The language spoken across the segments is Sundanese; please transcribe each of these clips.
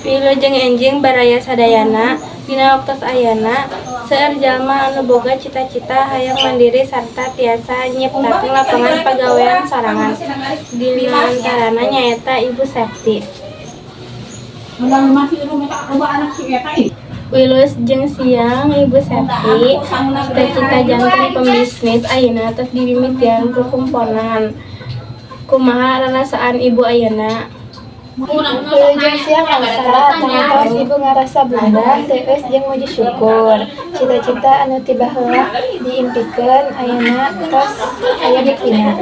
Wilujeng enjing baraya sadayana. Dina waktos ayeuna seueur jalma anu boga cita-cita hayang mandiri sarta tiasa nyiptakeun lapangan pagawean sorangan. Di antarana nyaeta Ibu Septi. Undang masih rumah rumah anak si eta ih. Wilujeng siang, Ibu Septi. Cita-cita janten pembisnis ayeuna tos dimimitian ku kumponan. Kumaha rarasaan Ibu ayeuna? Wilujeng siang, Elsa. Tangtos Ibu ngarasa bungah, teueus jeung muji syukur. Cita-cita anu ti baheula diimpikeun ayeuna tos aya buktina.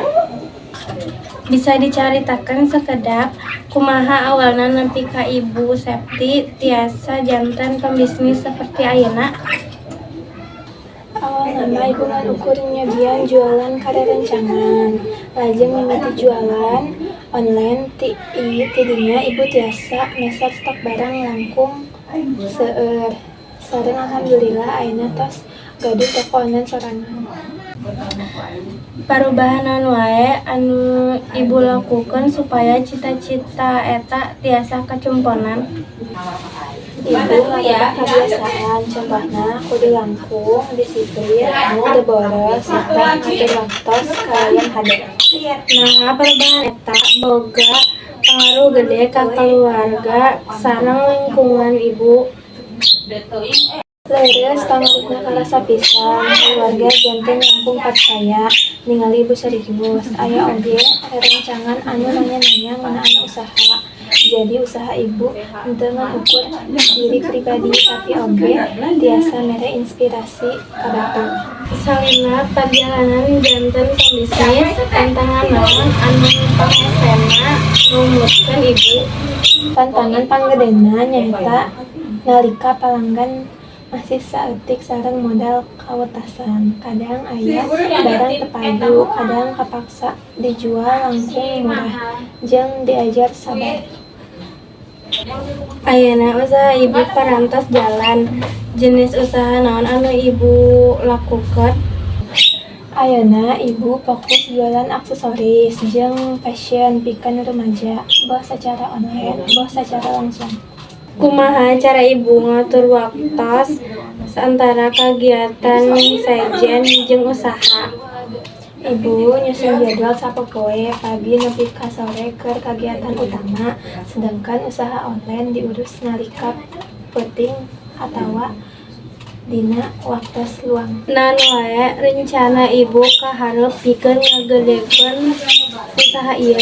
Bisa dicaritakeun sakedap kumaha awalna nepi ka Ibu Septi tiasa janten pembisnis saperti ayeuna? Awalna mah Ibu ngan ukur nyobian jualan ka rerencangan. Lajeng mimiti jualan online, ti dinya Ibu tiasa meser stok barang langkung seueur. Sareng alhamdulillah ayeuna tos gaduh toko online sorangan. Parubahan naon wae anu Ibu lakukeun supaya cita-cita eta tiasa kacumponan? Ibu ngarubah kabiasaan, contohna kudu langkung disiplin, teu boros, sarta ngatur waktos kalayan hade. Naha perubahan eta boga pangaruh gede ka keluarga sareng lingkungan Ibu? Leres, pangaruhna karasa pisan. Keluarga janten langkung percaya ningali Ibu serius. Aya oge rerencangan anu nanya-nanya ngeunaan usaha. Jadi usaha Ibu henteu ngan ukur diri pribadi, tapi oge tiasa mere inspirasi ka batur. Salina perjalanan janten pembisnis, tantangan naon anu panghesena numutkeun Ibu? Tantangan panggedena nyaeta nalika palanggan masih saeutik sareng modal kawetasan. Kadang aya barang teu payu, kadang kapaksa dijual langkung murah, jeung diajar sabar. Ayeuna usaha Ibu parantos jalan. Jenis usaha naon anu Ibu lakukeun? Ayeuna Ibu fokus jualan aksesoris jeung fashion pikeun rumaja, boh sacara online boh sacara langsung. Kumaha cara Ibu ngatur waktos antara kagiatan sejen jeung usaha? Ibu nyusun jadwal sapopoe, pagi nepi ka sore keur kagiatan utama, sedangkan usaha online diurus nalika peuting atawa dina waktos luang. Naon wae rencana Ibu ka hareup pikeun ngagedekeun usaha ieu?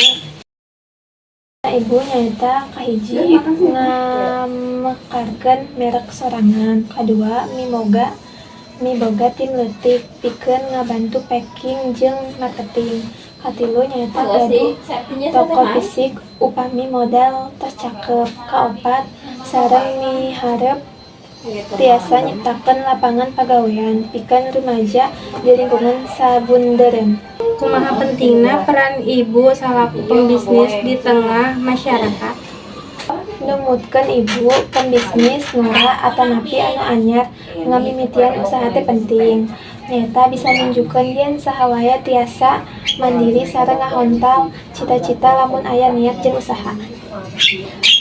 Ibu nyaeta kahiji, ngamekarkeun merek sorangan, kadua miboga tim leutik pikeun ngabantu packing jeung marketing, katilu nyaeta gaduh toko fisik upami modal tos cakep, kaopat sareng miharep tiasa nyiptakeun lapangan pagawean pikeun rumaja di lingkungan Sabundereun. Kumaha pentingna peran Ibu salaku pembisnis di tengah masyarakat? Numutkeun Ibu, pembisnis ngora atanapi anu anyar ngamimitian usaha teh penting. Nyaeta bisa nunjukkeun yen saha wae tiasa mandiri sareng ngahontal cita-cita lamun aya niat jeung usaha.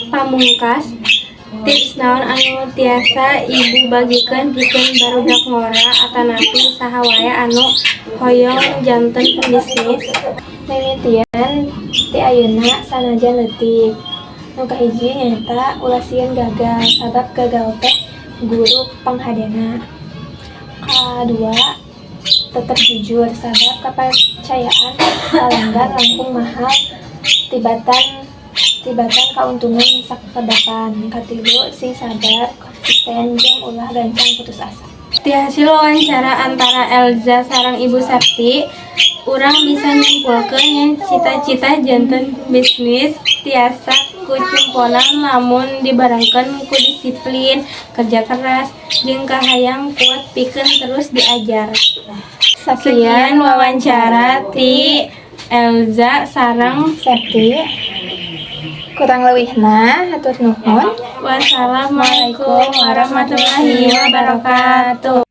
Pamungkas, tips naon anu tiasa Ibu bagikeun pikeun barudak ngora atanapi saha wae anu hoyong janten pembisnis? Mimitian ti ayeuna, sanajan leutik. Nu kahiji nyaeta ulah sieun gagal, sabab gagal teh guru panghadena. Kadua, tetep jujur, sabab kapercayaan palanggan langkung mahal tibatan kauntungan sakedapan. Katilu, sing sabar, konsisten, jeung ulah gancang putus asa. Ti hasil wawancara antara Elza sareng Ibu Septi, urang bisa nyimpulkeun yen cita-cita janten bisnis tiasa kucumponan lamun dibarengkeun ku disiplin, kerja keras, jeung kahayang kuat pikeun terus diajar. Sekian wawancara ti Elza sareng Septi. Kurang leuwihna hatur nuhun. Wassalamualaikum warahmatullahi wabarakatuh.